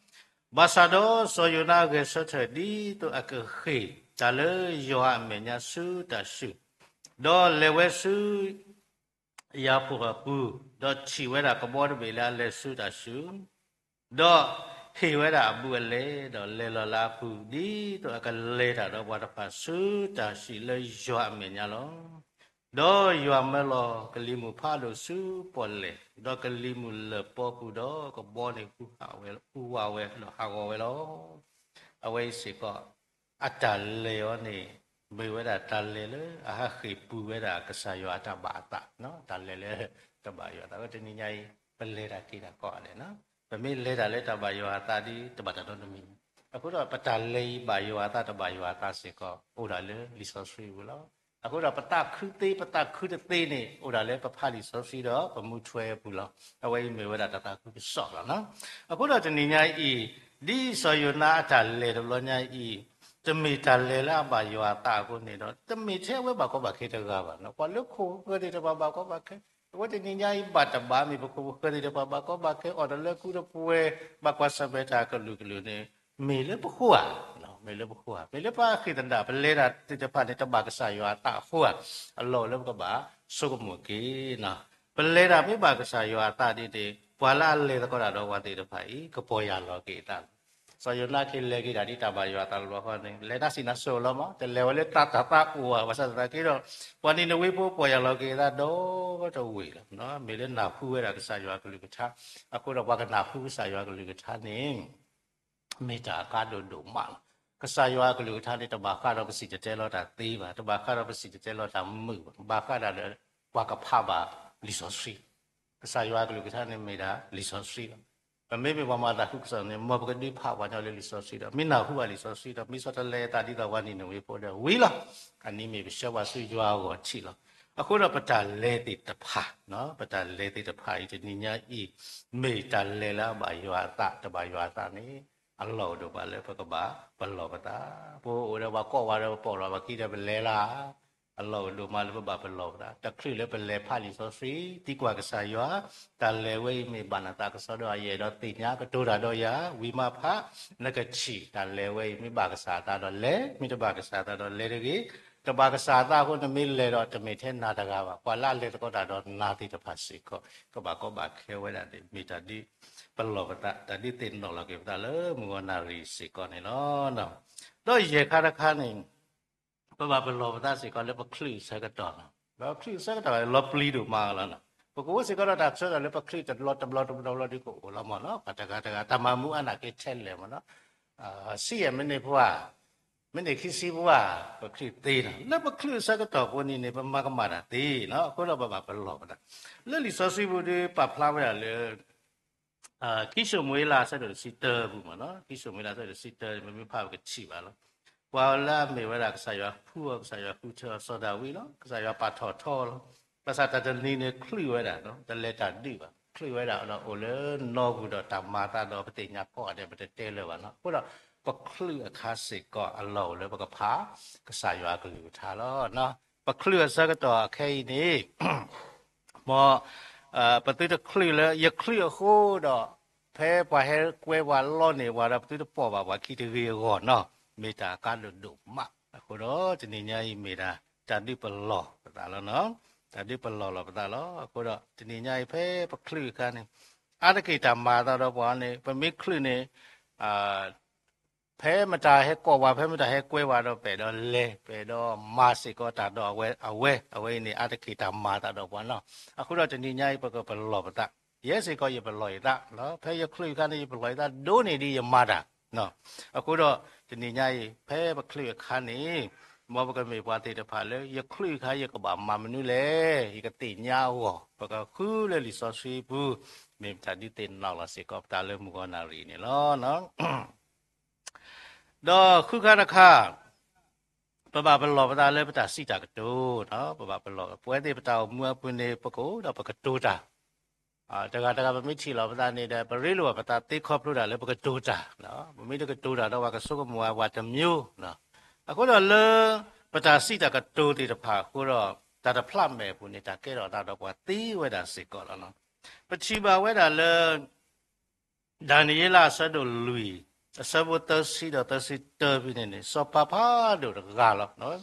ဘၣ်ဆၣ်ဒီးစီၤယိၤနါဂဲၤဆၢထၢၣ်ဒ်သိးအကဃ့ၢ်တၢ်လၢယွၤအမဲာ်ညါဆူတၢ်စုၣ်, ဒီးလဲၤဝဲဆူ ယၤဖိၣ်အပူၤ, ဒီးထံၣ်ဝဲဒၣ်ကဘီတဘ့ၣ်လၢအလဲၤဆူတၢ်စုၣ်, ဒီးဟ့ၣ်ဝဲဒၣ်အဘူးအလဲ, ဒီးလဲၤလီၤလၢအပူၤ ဒ်သိးအကလဲၤတၢ်ဒီးပှၤတဖၣ်ဆူတၢ်စံၣ်လၢယွၤအမဲာ်ညါလီၤ. ဒီးယွၤမၢလီၤကလံၤမုၢ်ဖးဒိၣ်ဆူပီၢ်လဲၣ်, ဒီးကလံၤမုၢ်လၢၢ်ပီပူၤဒီး ကဘီန့ၣ်ဟူးဝးဝဲ ဒီးဟးဂီၤဝဲလီၤ. အဝဲအံၤစ့ၢ်ကီး အတၢ်လဲၤအီၤန့ၣ် မ့ၢ်ဝဲဒၣ်တၢ်လဲၤလၢအဟးဃ့ၢ်ပူၤဝဲဒၣ်ကစၢ်ယွၤအတၢ်ဘၣ်အသး, တၢ်လဲၤလၢတဘၣ်ယွၤအသး. အဝဲတနံၤညါအံၤ ပလဲၤတၢ်က့ၤတၢ်ကိးဂၤဒဲး, ပမ့ၢ်လဲၤတၢ်လၢတၢ်ဘၣ်ယွၤအသးဒီး တဘၣ်တၢ်နီတမံၤ. အဃိဒီးပတၢ်လဲၤအံၤဘၣ်ယွၤအသးတဘၣ်ယွၤအသးစ့ၢ်ကီး အိၣ်ဒၣ်လၢလံာ်စီဆှံပူၤလီၤ. အဃိဒီးပသးခုသ့ ပသးခုတသ့န့ၣ် အိၣ်ဒၣ်လၢပဖးလံာ်စီဆှံဒီးပမူထွဲပူၤလီၤ. အဝဲအံၤမ့ၢ်ဝဲဒၣ်တၢ်သးခုကစီၣ်လီၤ. အဃိဒီးတနံၤညါအံၤ ဒ်စီၤယိၤနါအတၢ်လဲၤတဘျီညါအံၤ တမ့ၢ်တၢ်လဲၤလၢအဘၣ်ယွၤအသးအဃိန့ၣ်ဒီး တမ့ၢ်ထဲအဝဲဘၣ်ကီဘၣ်ခဲတဂၤဘၣ်, ပှၤလၢခိၣ်ဃၢၤသ့ၣ်တဖၣ်ဘၣ်ကီဘၣ်ခဲ. အဝဲတနံၤညါအံၤဘၣ်တဘၣ် မ့ၢ်ပခိၣ်ပဃၢၤသ့ၣ်တဖၣ်ဘၣ်ကီဘၣ်ခဲ အိၣ်ဒီးလၢကုတပှဲၤ ဘၣ်ကွၢ်ဆၢၣ်မဲာ်တၢ်ကလုာ်ကလုာ်န့ၣ် မ့ၢ်လၢပဃိဧါ, မ့ၢ်လၢပဃိဧါ, မ့ၢ်လၢပဃ့ၢ်သဒၣ် ပလဲၤတၢ်သ့ၣ်တဖၣ်န့ၣ် တဘၣ်ကစၢ်ယွၤအသးအဃိဧါ, အလီၢ်အိၣ်လၢပကဘၣ်ဆိကမိၣ်က့ၤ. ပလဲၤတၢ်မ့ၢ်ဘၣ်ကစၢ်ယွၤအသးဒ်န့ၣ် ပှၤလၢအလဲၤသကိးတၢ်ဒီးပှၤသ့ၣ်တဖၣ်အံၤ ကပီၢ်ယၢ်လီၤက့ၤအသးလီၤ. စီၤယိၤနါက့ၤလဲၤက့ၤတၢ်ဒ်တၢ်ဘၣ်ယွၤအသးလီၤဘၣ်ဃီန့ၣ် လဲၤတၢ်စံးနါစိၤလီၤမး, တလဲၤဝဲလၢတၢ်တၢ်သးအိၣ်ဧါ, ဘၣ်ဆၣ်သနာ်က့ဒီး ပှၤနံၤနဝ့ဖိပီၢ်ယၢ်လီၤက့ၤအသးဒီတဝ့ၢ်လီၤ. မ့ၢ်လၢနၢ်ဟူဝဲဒၣ်ကစၢ်ယွၤအကလုၢ်ကထါ, အဃိဒီးပှၤကနၢ်ဟူကစၢ်ယွၤအကလုၢ်ကထါန့ၣ် မ့ၢ်တၢ်အကါဒိၣ်ဒိၣ်မးလီၤ. ကစၢ်ယွၤအကလုၢ်ကထါန့ၣ် တဘၣ်ဃးဒီးပစံၣ်တဲၤတဲလီၤတၢ်သ့ဘၣ်, တဘၣ်ဃးဒီးပစံၣ်တဲၤတဲလီၤတၢ်မုာ်ဘၣ်, ဘၣ်ဃးဒၣ်ဒီးပှၤကဖးဘၣ်လံာ်စီဆှံ. ကစၢ်ယွၤအကလုၢ်ကထါန့ၣ်မ့ၢ်ဒၣ်လံာ်စီဆှံလီၤ. ပမ့မ့ၢ်ပှၤမၤသးခုကစီၣ်န့ၣ် မ်ပကဒုးဖးပှၤညီလၢလံာ်စီဆှံဒီး မ့ၢ်နၢ်ဟူဘၣ်လံာ်စီဆှံဒီး မ့ၢ်ဆီတလဲအသးဒ်သိးပှၤနံၤနဝ့ဖိဒီးဝံၤလီၤ. အနံၤမ့ၢ်ပဆှၢပှၤဆူယွၤအဂီၢ်ထံးလီၤ. အဃိဒီးပတၢ်လဲၤသ့ၣ်တဖၣ်, ပတၢ်လဲၤသ့ၣ်တဖၣ်အံၤတနံၤညါအံၤ မ့ၢ်တၢ်လဲၤလၢအဘၣ်ယွၤအသး တဘၣ်ယွၤအသးန့ၣ် အလီၢ်အိၣ်ဒိၣ်မးလၢပကဘၣ်ပလီၢ်ပသး, ပအိၣ်ဒီးပှၤကိးဝဲဒီးပပိာ်လီၤပှၤခံဒီးပလဲၤလၢ အလီၢ်အိၣ်ဒိၣ်မးလၢပဘၣ်ပလီၢ်ပသး, တချုးလၢပလဲၤဖးလံာ်စီဆှံ, သံကွၢ်ကစၢ်ယွၤ, တၢ်လဲၤဝဲအံၤမ့ၢ်ဘၣ်နသးကစီဒီးယအဲၣ်ဒိးသ့ၣ်ညါကတိၤတၢ်ဒီးယၤ, ဝံၤမးဖး, နကထံၣ်, တၢ်လဲၤဝဲအံၤမ့ၢ်ဘၣ်ကစၢ်အသးဒီးလဲၤ, မ့ၢ်တဘၣ်ကစၢ်အသးဒီးလဲၤတဂ့ၤ. တဘၣ်ကစၢ်အသးအဃိနမ့ၢ်လဲၤဒီးတမ့ၢ်ထဲနၤတဂၤဘၣ်, ပှၤလၢအလဲၤသကိးတၢ်ဒီးနၤသ့ၣ်တဖၣ်စ့ၢ်ကီး ကဘၣ်ကီဘၣ်ခဲဝဲဒၣ်န့ၣ် မ့ၢ်တၢ်ဒ်ပလီၢ်ပသး, တၢ်ဒ်သ့ၣ်နီၣ်လီၤက့ၤပသးလၢမုၢ်ဂီၤနၣ်ရံၣ်စ့ၢ်ကီးန့ၣ်လီၤ. ဒီးယဲၢ်ခါတခါန့ၣ် ပဘၣ်ပလီၢ်ပသးစ့ၢ်ကီးလၢပချုးအဆၢကတီၢ်လီၤ. ဒီးပချုးအဆၢကတီၢ်လီၤပျံၤဒိၣ်မးလီၤ. ပကအိၣ်စ့ၢ်ကီးဒီးတၢ်ဆၢကတီၢ်လၢပချုးတဘျီတဘျီတဘျီတဘျီဒ်ကအိၣ်လီၤမးလီၤ. ပှၤတဂၤတဂၤ တၢ်မၤမူအါနာ်က့ထဲလဲၣ်မးလီၤ. ဆံယဲၢ်မံးနံးပှၤ, မံးနံးခံဆံပှၤ, ပချုးသ့လီၤ. လၢပချုးအဆၢကတီၢ်ဖိန့ၣ်န့ၣ် ပမၤကမၣ်တၢ်သ့လီၤ. အဃိဒီးပဘၣ်ပလီၢ်ပသး. လၢလံာ်စီဆှံပူၤဒီးပာ်ဖျါဝဲဒၣ်လၢ ခံၡမူၤအ့လးအဆၢဒိၣ်တဆံတၢပူၤမးလီၤ. ခံၡမူၤအ့လးအဆၢဒိၣ်တဆံတၢ ပမ့ၢ်ဖးပကထံၣ်ဘၣ်လီၤ. ပှၤလၢအမ့ၢ်ဝဲဒၣ်ကစၢ်ယွၤဃုအီၤ ကစၢ်ယွၤဃုထၢအီၤစီၤဒၤဝံးလီၤ. ကစၢ်ယွၤပာ်ထီၣ်ထီလီၤ. ဘၣ်ဆၣ်တၢ်တနံၤန့ၣ်ချုးဝဲဒၣ်, တလဲၤတၢ်ဒုးဘၣ်, ချုးဝဲဒၣ်ဒီးအိၣ်လၢနီၢ်ပူၤဒီးတၢ်မၤအသးဒီးပသ့ၣ်ညါကိးဂၤဒဲး ပတတဲလၢၤဘၣ်လီၤ. အဃိဒီးပချုးအခါစ့ၢ်ကီးအလီၢ်အိၣ်လၢပကဖးကစၢ်ယွၤအကလုၢ်ကထါလီၤ. ပချုးအဆၢကတီၢ်အခဲအံၤန့ၣ် မ် ပသုတချုးလၢယချုးအဃိဒီး ဖဲပှၤဟဲကွဲပှၤလီန့ၢ်ပှၤဒီး ပသုတပိာ်ဘၣ်ပှၤခံတဂ့ၤအဂီၢ်နီၤ, မ့ၢ်တၢ်အကါဒိၣ်ဒိၣ်မး. အဃိဒီးတနံၤညါအံၤမ့ၢ်ဒၣ် တၢ်ဒုးပလီၢ်ပသးလီၤနီၤ, တၢ်ဒုးပလီၢ်လီၤပသးလီၤ. အဃိဒီးတနံၤညါအံၤဖဲပချုးအခါန့ၣ် အါတက့ၢ်တၢ်မၤအသးဒီးပှၤန့ၣ် ပမ့ၢ်ချုးန့ၣ် ဖဲမတၤဟဲကိးဝဲ ဖဲမတၤဟဲကွဲဝဲဒီး ပအဲၣ်ဒိးလဲၤ ပအဲၣ်ဒိးမၤစ့ၢ်ကီးတၢ်ဒီးအဝဲ အဝဲ အဝဲအံၤန့ၣ် အါတက့ၢ်တၢ်မၤအသးဒီးပှၤနီၤ. အဃိဒီးတနံၤညါအံၤ ပကပလီၢ်ပသး, ယဲစ့ၢ်ကီးယပလီၢ်ယသး, ဖဲယချုးအခါန့ၣ် ယပလီၢ်ယသးဒိၣ်န့ၢ်ဒ်ယမၤတၢ်. အဃိဒီးတနံၤညါအံၤ ဖဲပချုးအခါန့ၣ် မ်ပကမ့ၢ်ပှၤသ့ၣ်တဖၣ်လၢ ယချုးအခါယကဘၣ်မၤမနုၤလဲၣ်, ယကသ့ၣ်ညါအဂီၢ် ပကဃုလၢလံာ်စီဆှံပူၤ, မ့ၢ်တၢ်ဒုးသ့ၣ်နီၣ်လီၤစ့ၢ်ကီးပသးလၢမုၢ်ဂီၤနၣ်ရံၣ်န့ၣ်လီၤ. ဒီးဃုခါတခါ ပဘၣ်ပလီၢ်ပသးလၢပတၢ်စံးတၢ်ကတိၤ, ပဘၣ်ပလီၢ် ပဝဲသ့ၣ်ပတၢ်အိၣ်မူအပူၤန့ၣ် ပကအိၣ်ဒီးပကတိၤတၢ် တဂၤတဂၤပမ့ၢ်ထံၣ်လီၤပသးန့ၣ်ဒီး ပရ့လိာ်ဘၣ်ပသးသ့ခီဖျိတၢ်လၢပကတိၤတၢ်, ပမ့ၢ်တကတိၤတၢ်ဒီးပှၤကဆိကမိၣ်ဝဲပှၤတမျိုး, အဃိဒီးလၢ ပတၢ်စံးတၢ်ကတိၤသ့ၣ်တဖၣ်အဃိဒီး တၢ်တဖျးမဲာ်အပူၤန့ၣ် တၢ်ကဲထီၣ်သးဒီးပှၤသ့ဝဲဒၣ်စ့ၢ်ကီးလီၤ. ပထံၣ်ဘၣ်ဝဲဒၣ်လၢ ဒၤနံးယ့လးအဆၢဒိၣ်လွံၢ် အဆၢဖိသၢဆံဒီးသၢဆံတၢဖဲန့ၣ်န့ၣ် စီၤပၤဖးဒိၣ်တဂၤလီၤ.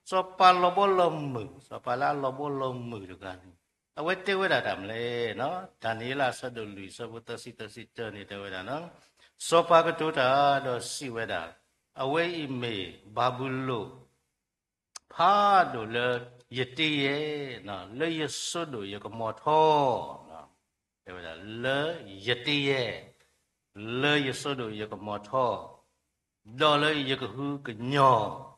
စီၤပၤလီၤဘီလီၤမုၢ်, စီၤပၤလၢအလီၤဘီလီၤမုၢ်တဂၤန့ၣ် အဝဲတဲဝဲဒၣ်တၢ်မနုၤလဲၣ်, ဒၤနံးယ့လးအဆၢဒိၣ်လွံၢ် အဆၢဖိသၢဆံသၢဆံတၢန့ၣ်တဲဝဲဒၣ်, စီၤပၤကတိၤတၢ်ဒီးစံးဝဲဒၣ်, အဝဲအံၤမ့ၢ်ဘၤဘူလိၣ် ဖးဒိၣ်လၢယတ့ယဲၢ်, လၢယစိဒိၣ်ယကမီၤထီ, တဲဝဲဒၣ်လၢယတ့ယဲၢ်, လၢယစိဒိၣ်ယကမီၤထီ, ဒီးလၢယကဟုကညီၤ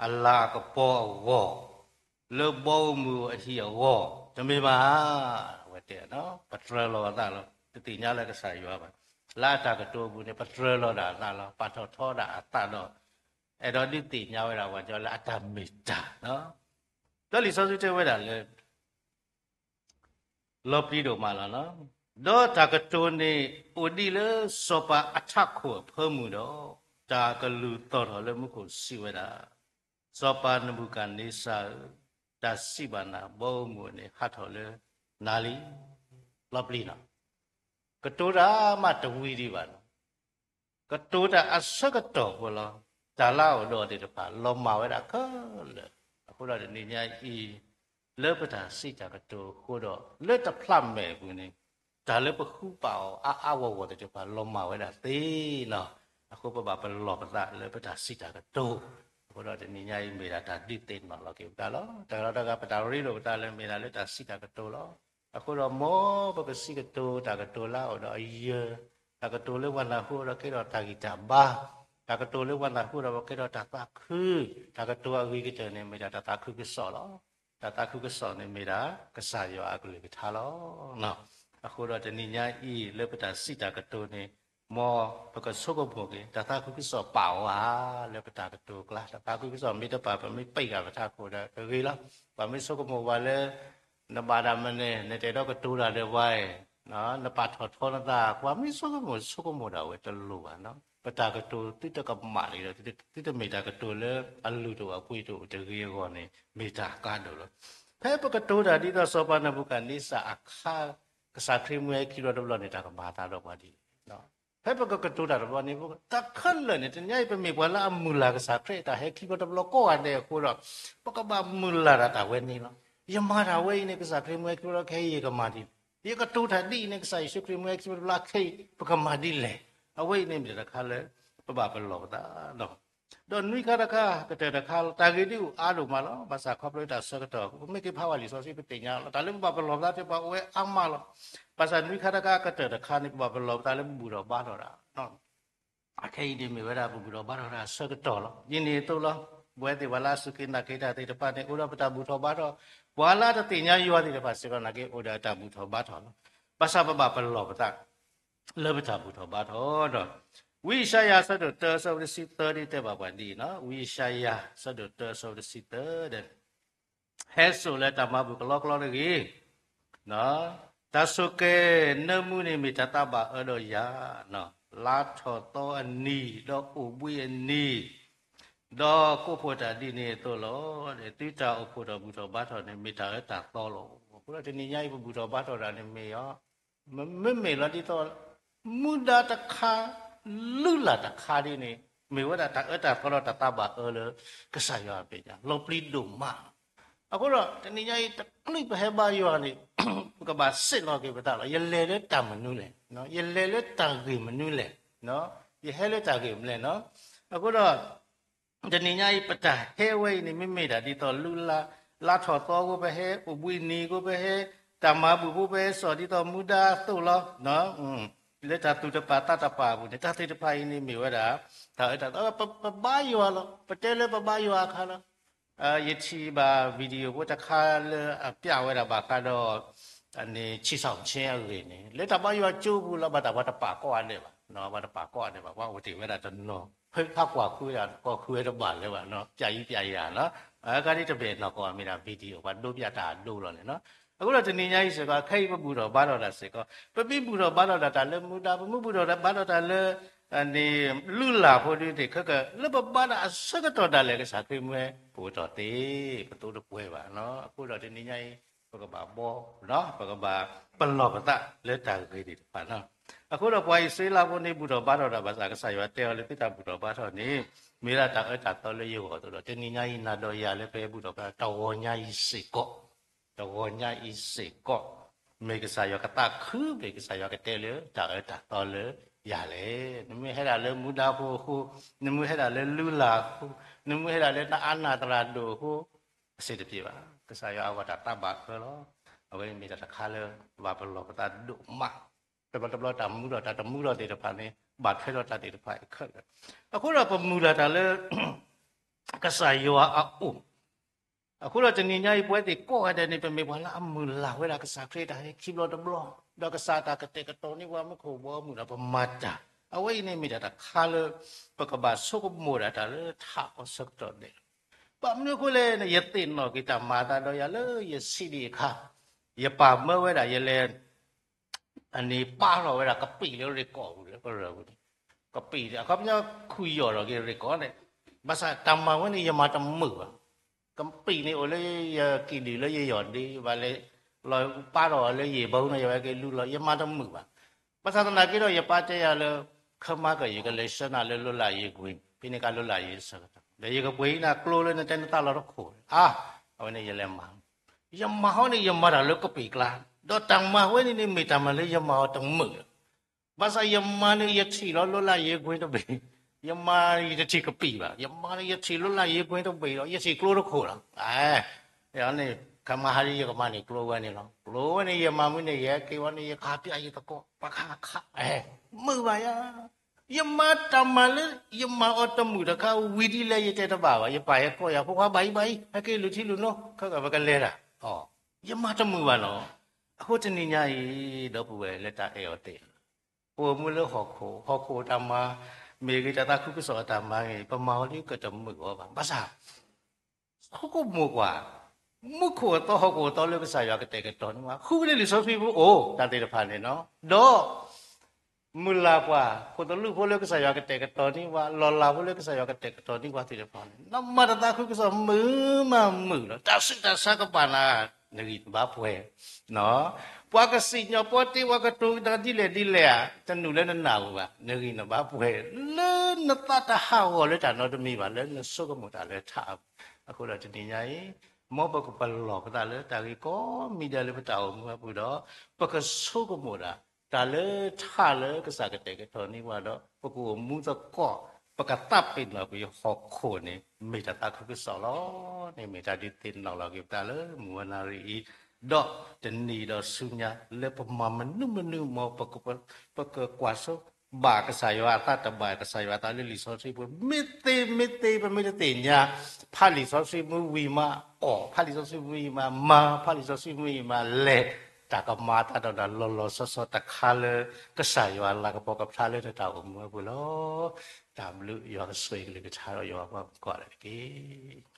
အလၤအကပီၤအဂီၢ်, လၢဘီဧိၤမုၢ်ဧိၤအဟံၣ်အဂီၢ်, တမ့ၢ်ဘၣ်, အဝဲတဲ, ပတြၢၤလီၤအသးလီၤ, တသ့ၣ်ညါလၢကစၢ်ယွၤဘၣ်, လၢအတၢ်ကတိၤအပူၤန့ၣ် ပတြၢၤလီၤဒၣ်အသးလီၤ, ပာ်ထီၣ်ထီဒၣ်အသးဒီး အဲၣ်ဒိးဒုးသ့ၣ်ညါဝဲဒၣ်ပှၤကညီလၢအတၢ်မ့ၢ်တၢ်, ဒီးလံာ်စီဆှံတဲဝဲဒၣ်လၢ လီၤပျံၤဒိၣ်မးလီၤ. ဒီးတၢ်ကတိၤန့ၣ်အိၣ်ဒံးလၢစီၤပၤအထးခိၣ်အဖၢမုၢ်ဒီး တၢ်ကလုၢ်သီၣ်ထီၣ်လၢမူခိၣ်စံးဝဲဒၣ်, စီၤပၤနဘူၤခၣ်နံစၢ်ဧၢ, တၢ်စံးဘၣ်နၤ ဘီဧိၤမုၢ်ဧိၤန့ၣ် ဟးထီၣ်လၢနၤလံ. လီၤပျံၤလီၤ. ကတိၤတၢ်မးတဝံၤဒံးဘၣ်လီၤ. ကတိၤတၢ်အဆၢကတီၢ်ဖိလီၤ. တၢ်လၢအအိၣ်ဒီးသ့ၣ်တဖၣ် လီၤမၢ်ဝဲဒၣ်ခဲလၢာ်, အဃိဒီးတနံၤညါအံၤ လၢပတၢ်စံးတၢ်ကတိၤအဃိဒီး လၢတဖျးမဲာ်အပူၤန့ၣ် တၢ်လၢပဃုပာ်အီၤအါအါဂီၢ်ဂီၢ်သ့ၣ်တဖၣ် လီၤမၢ်ဝဲဒၣ်သ့လီၤ. အဃိပဘၣ်ပလီၢ်ပသးလၢပတၢ်စံးတၢ်ကတိၤ, အဃိဒီးတနံၤညါအံၤမ့ၢ်ဒၣ်တၢ်ဒုးသ့ၣ်နီၣ်လီၤက့ၤပသးလီၤ. တဂၤဒီးတဂၤ ပတၢ်ရ့လိာ်ပသးလၢမ့ၢ်ဒၣ်လၢတၢ်စံးတၢ်ကတိၤလီၤ. အဃိဒီးမ်ပကစံးကတိၤတၢ်ကတိၤလၢအအိၣ်ဒီးအယၢၤ, တၢ်ကတိၤလၢပှၤနၢ်ဟူဒီးကဲထီၣ်တၢ်ဂံၢ်တၢ်ဘါ, တၢ်ကတိၤလၢပှၤနၢ်ဟူဒီးကဲထီၣ်တၢ်သးခု, တၢ်ကတိၤအဂ့ၤကတၢၢ်န့ၣ် မ့ၢ်ဒၣ်တၢ်သးခုကစီၣ်လီၤ. တၢ်သးခုကစီၣ်န့ၣ်မ့ၢ်ဒၣ် ကစၢ်ယွၤအကလုၢ်ကထါလီၤ. အဃိဒီးတနံၤညါအံၤ လၢပတၢ်စံးတၢ်ကတိၤန့ၣ် မ်ပကဆိကမိၣ်က့ၤ တၢ်သးခုကစီၣ်ပာ်အီၤဧါ လၢပတၢ်ကတိၤအကျါ, တၢ်သးခုကစီၣ်မ့ၢ်တပာ် ပမ့ၢ်ပံးဃာ်ပထးခိၣ်ဒီးကဂ့ၤလီၤ. ပှၤမ့ၢ်ဆိကမိၣ်ပှၤလၢ နဘၣ်ဒၣ်မနုၤ နတအဲၣ်ဒိးကတိၤတၢ်ဒီးပှၤ, နပာ်ထီၣ်ထီနသး, ပှၤမ့ၢ်ဆိကမိၣ် ဆိကမိၣ်ဒၣ်ဝဲတလိၣ်ဘၣ်. ပတၢ်ကတိၤသုတကမၣ်လံဒီး သုတမ့ၢ်တၢ်ကတိၤလၢအလုၢ်ဒိၣ်အပှ့ၤဒိၣ်တဂ့ၤအဂီၢ်န့ၣ် မ့ၢ်တၢ်ကါဒိၣ်လီၤ. ဖဲပကတိၤတၢ်ဒ်သိးစီၤပၤနဘူၤခၣ်နံစၢ်အခါ ကစၢ်ခရံာ်မ့ၢ်ဟဲခံဘျီတဘျီန့ၣ် တၢ်ကမၤအသးဒီးပှၤဒ်လဲၣ်. ဖဲပကကတိၤတၢ်တဘျီန့ၣ် တၢ်ခဲလၢာ်န့ၣ် တနံၤအံၤ ပမ့ၢ်ပှၤလၢအမုၢ်လၢ်ကစၢ်ခရံာ်အတၢ်ဟဲခံဘျီတဘျီကိးဂၤဒဲးအဃိဒီး ပကဘၣ်မုၢ်လၢ်တၢ်တၢ်ဝဲန့ၣ်လီၤ. ယမၤတၢ်ဝဲအံၤန့ၣ် ကစၢ်ခရံာ်မ့ၢ်ဟဲခံဘျီတဘျီခဲအံၤယကမၤဒ်လဲၣ်, ယကတိၤတၢ်ဒ်အံၤန့ၣ် ကစၢ်ယ့ၣ်ၡူးခရံာ်မ့ၢ်ဟဲခံဘျီတဘျီခဲအံၤ ပကမၤဒ်လဲၣ်. အဝဲအံၤန့ၣ်မ့ၢ်တၢ်တခါလၢ ပဘၣ်ပလီၢ်ပသးလီၤ. ဒီးနွံခါတခါ ကတၢၢ်တခါလီၤ. တၢ်ဂ့ၢ်ဒ်အိၣ်အါဒိၣ်မးလီၤ. ဘၣ်ဆၣ်ခီဖျိတၢ်ဆၢကတီၢ် ပမ့ၢ်က့ၤဖးဝဲလံာ်စီဆှံ ပသ့ၣ်ညါလီၤ. တၢ်လၢပဘၣ်ပလီၢ်ပသးသ့ၣ်တဖၣ်အိၣ်ဝဲအါမးလီၤ. ဘၣ်ဆၣ်နွံခါတခါ ကတၢၢ်တခါန့ၣ် ပဘၣ်ပလီၢ်ပသးလၢပဘူၣ်ထီၣ်ဘါထီၣ်တၢ် အခဲအံၤန့ၣ်မ့ၢ်ဝဲဒၣ်ပဘူၣ်ထီၣ်ဘါထီၣ်တၢ်အဆၢကတီၢ်လီၤ. ဒ်န့ၣ်အသိးလီၤ. ပဝဲသ့ၣ်ပှၤလၢအစူၢ်က့ၤနာ်က့ၤတၢ်သ့ၣ်တဖၣ်န့ၣ် အိၣ်ဒီးပတၢ်ဘူၣ်ထီၣ်ဘါထီၣ်, ပှၤလၢအတသ့ၣ်ညါယွၤသ့ၣ်တဖၣ်စ့ၢ်ကီးနာ်က့ အိၣ်ဒီးအတၢ်ဘူၣ်ထီၣ်ဘါထီၣ်လီၤ. ဘၣ်ဆၣ်ပဘၣ်ပလီၢ်ပသး လၢပတၢ်ဘူၣ်ထီၣ်ဘါထီၣ်ဒီး ဝံယၡါယၤအဆၢဒိၣ်တၢအဆၢဖိတဆံသၢဒ်တဲဘၣ်ပှၤဒ်အံၤ, ဝံယၡါယၤအဆၢဒိၣ်တၢအဆၢဖိတဆံသၢ ဟဲစိာ်လၢတၢ်မၤဘူၣ်ကလီကလီတဂ့ၤ. တၢ်ဆိၣ်ကဲၤနၢမူန့ၣ်မ့ၢ်တၢ်သးဘၣ်အၢဒီးယၤ, လါထီၣ်သီအနံၤ ဒီးအိၣ်ဘှံးအနံၤ, ဒီးကိးဖှိၣ်တၢ်ဒ်န့ၣ်အသိးလီၤ. သုတၢ်အိၣ်ဖှိၣ်ထီၣ်ဘူၣ်ထီၣ်ဘါထီၣ်န့ၣ် မ့ၢ်တၢ်အၢတၢ်သီလီၤ. အဃိဒီးတနံၤညါအံၤ ပဘူၣ်ထီၣ်ဘါထီၣ်တၢ်န့ၣ်မ့ၢ်အီၤ မ့မ့ၢ်လီၤဒ်သိး မူဒါတခါ လုၢ်လၢ်တခါဒ်န့ၣ် မ့ၢ်ဝဲဒၣ်တၢ်အၢတၢ်သီဒီးတၢ်သးဘၣ်အၢလၢကစၢ်ယွၤအမဲာ်ညါ လီၤပျံၤဒိၣ်မး. အဃိဒီးတနံၤညါအံၤ တချုးပဟဲဘါယွၤန့ၣ် ပကဘၣ်စံးလီၤက့ၤပသးလီၤ. ယလဲၤလၢတၢ်မနုၤလဲၣ်, ယလဲၤလၢတၢ်ဂ့ၢ်မနုၤလဲၣ်, ယဟဲလၢတၢ်ဂ့ၢ်မနုၤလဲၣ်. အဃိဒီး တနံၤညါအံၤ ပတၢ်ဟဲဝဲအံၤန့ၣ် မ့မ့ၢ်ဒၣ်ဒ်သိး လုၢ်လၢ် လါထီၣ်သီအဃိပဟဲ, အိၣ်ဘှံးနံၤအဃိပဟဲ, တၢ်မၤဘူၣ်ဖိပဟဲ စိာ်ဒ်သိးမူဒါအသိးလီၤ. လၢတၢ်သူၣ်တပာ်သးတပာ်အပူၤန့ၣ် တၢ်သ့ၣ်တဖၣ်အံၤန့ၣ်မ့ၢ်ဝဲဒၣ် တၢ်အၢတၢ်သီ ပဘါယွၤလီၤ. ပတဲလၢပဘါယွၤအခါလီၤ. ယထံၣ်ဘၣ် video ဖိတခါလၢအပျးဝဲဒၣ်ဘၣ်ဃးဒီး အန့ၣ် ဆံးစၣ်ဆ့အဂ့ၢ်န့ၣ် လၢတၢ်ဘါယွၤကၠိပူၤလီၤ. ဘၣ်တၢ်ပှၤတပာ်ကိးဂၤဒဲးဘၣ်, ပှၤတပာ်ကိးဂၤဒဲးဘၣ်, ပှၤအိၣ်တ့ၢ်ဝဲဒၣ်တနီၤ ဖဲဖးကွၢ်ဃုဝဲဒၣ် ကွၢ်ဃုဝဲတဘၣ်လၢၤဘၣ်, ပျးအံၤပျးယၤလီၤ. အခါဒ်တဘ့ၣ်နီၢ်ကီၢ်မ့ၢ်ဒၣ် video ပှၤဒိပျးတၢ်အဒိလီၤန့ၣ်လီၤ. အဃိဒီးတနံၤညါအံၤစ့ၢ်ကီး ခဲအံၤပဘူၣ်ထီၣ်ဘါထီၣ်တၢ်စ့ၢ်ကီး, ပမ့ၢ်ဘူၣ်ထီၣ်ဘါထီၣ်တၢ်တၢ်လၢမူဒါ, ပမ့ၢ်ဘူၣ်ထီၣ်ဘါထီၣ်တၢ်လၢ လုၢ်လၢ်ဖိဒ်န့ၣ် ခဲက လၢပဘါတၢ်အဆၢကတီၢ်ဒၣ်လဲာ် ကစၢ်ခရံာ်မ့ၢ်ပအိၣ်ထီၣ်သ့, ပသိတပှဲၤဘၣ်. အဃိဒီးတနံၤညါအံၤ ပကဘၣ်ဘီ, ပကဘၣ်ပလီၢ်ပသးလၢတၢ်ဂ့ၤသ့ၣ်တဖၣ်. အဃိဒီးပှၤအံၣ်စရ့လးဖိန့ၣ် ဘူၣ်ထီၣ်ဘါထီၣ်တၢ်ဘၣ်ဆၣ် ကစၢ်ယွၤတဲအီၤလၢ သုတၢ်ဘူၣ်ထီၣ်ဘါထီၣ်န့ၣ် မ့ၢ်ဒၣ်တၢ်အၢတၢ်သီလၢယဂီၢ်အသိးဒီး တနံၤညါအံၤနၤဒီးယၤလၢပဟဲဘူၣ်ထီၣ်ဘါထီၣ် တဂီၤညါအံၤစ့ၢ်ကီး, တဂီၤညါအံၤစ့ၢ်ကီး မ့ၢ်ကစၢ်ယွၤကသးခု, မ့ၢ်ကစၢ်ယွၤကတဲလၢတၢ်အၢတၢ်သီလၢယၤလဲၣ်. နမ့ၢ်ဟဲဒၣ်လၢမူဒါဖိအဃိ, နမ့ၢ်ဟဲဒၣ်လၢလုၢ်လၢ်အဃိ, နမ့ၢ်ဟဲဒၣ်လၢနအါနၢ်သရၣ်ဒိၣ်အဃိ, အဆင်တပြေဘၣ်. ကစၢ်ယွၤအဂီၢ်တၢ်သးဘၣ်ဃၢလီၤ. အဝဲမ့ၢ်တၢ်တခါလၢ ဘၣ်ပလီၢ်ပသးဒိၣ်မး. တဘျီတဘျီတၢ်မူထီၣ် တၢ်တမူထီၣ်သ့ၣ်တဖၣ်န့ၣ် ဘၣ်ထွဲဒီးတၢ်သ့ၣ်တဖၣ်အံၤခဲလၢာ်. အဃိဒီးပမုၢ်လၢ်တၢ်လၢ ကစၢ်ယွၤအအိၣ် အဃိဒီးတနံၤညါအံၤ ပဝဲသ့ၣ်ကိးဂၤဒဲးန့ၣ် ပမ့ၢ်ပှၤလၢအမုၢ်လၢ်ဝဲဒၣ်ကစၢ်ခရံာ်တၢ်ဟဲခံဘျီတဘျီ, ဒီးကစၢ်တၢ်ကတဲာ်ကတီၤန့ၢ်ပှၤမူခိၣ်ဘီမုၢ်ဒီးပမၤတၢ်, အဝဲအံၤန့ၣ်မ့ၢ်တၢ်တခါလၢ ပကဘၣ်ဆိကမိၣ်ဒၣ်တၢ်လၢထးအီၤဆၢကတီၢ်ဒဲးလီၤ. ဘၣ်မနုၤအဃိလဲၣ်န့ၣ် ယသ့ၣ်နီၣ်က့ၤတၢ်မၤအသးဒီးယၤလၢယဆံးဒံးအခါ, ယပာ်မၢဝဲဒၣ်ယလဲၤ အန့ၣ်ပာ်ထီၣ်ဝဲဒၣ်ကပံာ်လၢရ့ၣ်ကီၢ်ပူၤလၢကရၢၢ်ပူၤန့ၣ်, ကပံာ်အခီပညီခူၣ်ယီၢ်ထီၣ်က့ၤရ့ၣ်ကီၢ်န့ၣ်, ဘၣ်ဆၣ်တၢ်မၤဝဲန့ၣ် ယမၤတမုာ်ဘၣ်. ကပံာ်န့ၣ်အိၣ်လၢယကံၣ်ဒုၣ်လၢယယီၢ်ဒ့ ဘၣ်လဲၤလီၤပာ်ထီၣ်အီၤလၢယံာ်ဘီန့ၣ် ယဝဲက့ၤလူလီၤ ယမၤတမုာ်ဘၣ်. ဘၣ်ဆၣ်သနာ်က့ဒီး ယပာ်တဲယၤလၢ ခဲမၤကၢၢ် ယကလဲၤဆှၢနၤလၢလိလၢယ့ၢ်ကွ့ၢ် ဖဲန့ၣ်ကလိလၢယ့ၢ်ဆၢကတီၢ် ဒီးယကပှ့ၤနၤကျိလၢနတဲနသးလီၤတခိၣ်, အါ, အဝဲန့ၣ်ယလဲၤမၤ ယမၤဟီန့ၣ် ယမၤတၢ်လၢကပံာ်ကျါ, ဒီးတၢ်မၤဝဲန့ၣ်န့ၣ် မ့ၢ်တၢ်မၤလၢယမၤအီၤတမုာ်လီၤ. ဘၣ်ဆၣ်ယမၤန့ၣ် ယထံၣ်လီၤလိလၢယ့ၢ်ကွ့ၢ်တဘ့ၣ်, ယမၤယတထံၣ်ကပံာ်ဘၣ်, ယမၤန့ၣ် ယထံၣ်လိလၢယ့ၢ်ကွ့ၢ်တဘ့ၣ်ဒီး ယထံၣ်ကျိတခိၣ်လီၤ. အန့ၣ် ခဲမၤဟါလံ ယကမၤန့ၢ်ကျိဝဲန့ၣ်လီၤ. ကျိဝဲန့ၣ် ယမၤမုၢ်န့ၣ် ယဟဲက့ၤဝဲန့ၣ် ယခးပၠးယသကိး ပှၤခးခး, မုာ်ဘၣ်ယၤ ယမၤတၢ်မၤလၢ ယမၤအီၤတမုာ်တခါ ဝံၤဒ်လဲၣ်ယတဲတဘၣ်ဘၣ်, ယပာ်ယသကိးယၤ ဖိခွါဘၣ်အံၤဘၣ်အံၤ ဟဲက့ၤလူၤထံလူၤနိ ခဲကပကလဲၤတၢ်, ယမၤတမုာ်ဘၣ်နီၤ. အဃိတနံၤညါအံၤ ဒီပုၢ်ဝဲၢ်လၢတၢ်အဲၣ်အီၤသ့ၣ်ဧၢ, ပအိၣ်မူလၢဟီၣ်ခိၣ်, ဟီၣ်ခိၣ်တၢ်မၤ မ့ၢ်ဂ့ၤ တၢ်သးခုကစီၣ်အတၢ်မၤဂ့ၤ ပမၤအီၤလၢကတမုာ်အီၤဘၣ်. ဘၣ်ဆၣ် ဆိကမိၣ်ကွၢ် မူခိၣ်အသီဟီၣ်ခိၣ်အသီလၢကစၢ်ယွၤကတဲာ်ကတီၤန့ၢ်ပှၤ ဃုကန့ၢ်လံာ်စီဆှံဖိအိၣ် တၢ်သ့ၣ်တဖၣ်န့ၣ်နီၤ, ဒီး မုၢ်လၢ်ပှၤ ခိၣ်သလုးဖိလၢကစၢ်ယွၤကတဲာ်ကတီၤန့ၢ်ပှၤ, လီၢ်လၤဖိလၢကစၢ်ယွၤကတဲာ်ကတီၤန့ၢ်ပှၤသ့ၣ်တဖၣ်န့ၣ် နမၤတၢ်သးခုကစီၣ်မုာ်မးမုာ်လီၤ. တၢ်ဆူးတၢ်ဆါကပာ်နၤ နဂံၢ်နဘါပှဲၤ, ပှၤကစံၣ်ညီၣ်ပီတ့ ပှၤကတိၤနၤဒ်လဲၣ်ဒ်လဲၣ်ဧါ, တနုာ်လၢနနၢ်ပူၤဘၣ်, နဂံၢ်နဘါပှဲၤ, လၢနသးတဟးဂီၤလၢတၢ်နီတမံၤဘၣ်, လၢနဆိကမိၣ်တၢ်လၢထးအပူၤ. အဃိဒီးတနံၤညါအံၤ မ်ပကပလီၢ်ပသးလၢတၢ်ဂ့ၢ်ကိးမံၤဒဲးလၢပတၢ်အိၣ်မူအပူၤဒီး ပကဆိကမိၣ်ဒၣ် တၢ်လၢထးလၢကစၢ်ကတဲာ်ကတီၤန့ၢ်ပှၤဒီး ပကအိၣ်မူသကိး ပကသးပ့ၤနီၣ်ကွံာ်ဟီၣ်ခိၣ်န့ၣ် မ့ၢ်တၢ်သးခုကစီၣ်လီၤ. န့ၣ်မ့ၢ်တၢ်ဒုးသ့ၣ်နီၣ်လီၤက့ၤပသးလၢမုၢ်ဝဲနၣ်ရံၣ်အံၤ, ဒီးတနံၤဒီးဆူညါ လၢပမၤမနုၤမနုၤ မ်ပကကွၢ်စိ ဘၣ်ကစၢ်ယွၤအသးတဘၣ် ကစၢ်ယွၤအသးလၢလံာ်စီဆှံပူၤ မ့ၢ်သ့မ့ၢ်သ့ ပမ့ၢ်တသ့ၣ်ညါ ဖးလံာ်စီဆှံမ့ၢ်ဝံၤမးအီၣ်, ဖးလံာ်စီဆှံမ့ၢ်ဝံၤမးမၤ, ဖးလံာ်စီဆှံမ့ၢ်ဝံၤမးလဲၤ, တၢ်ကမၤအသးဒီးနၤလီၤလီၤဆီဆီတခါလၢ ကစၢ်ယွၤလၤကပီၤကဖျါလၢနတၢ်အိၣ်မူအပူၤလီၤ. တၢ်ဘျုး ယွၤကဆိၣ်ဂ့ၤကလုၢ်ကထါဒီးယွၤပှၤကိးဂၤဒဲးတက့ၢ်.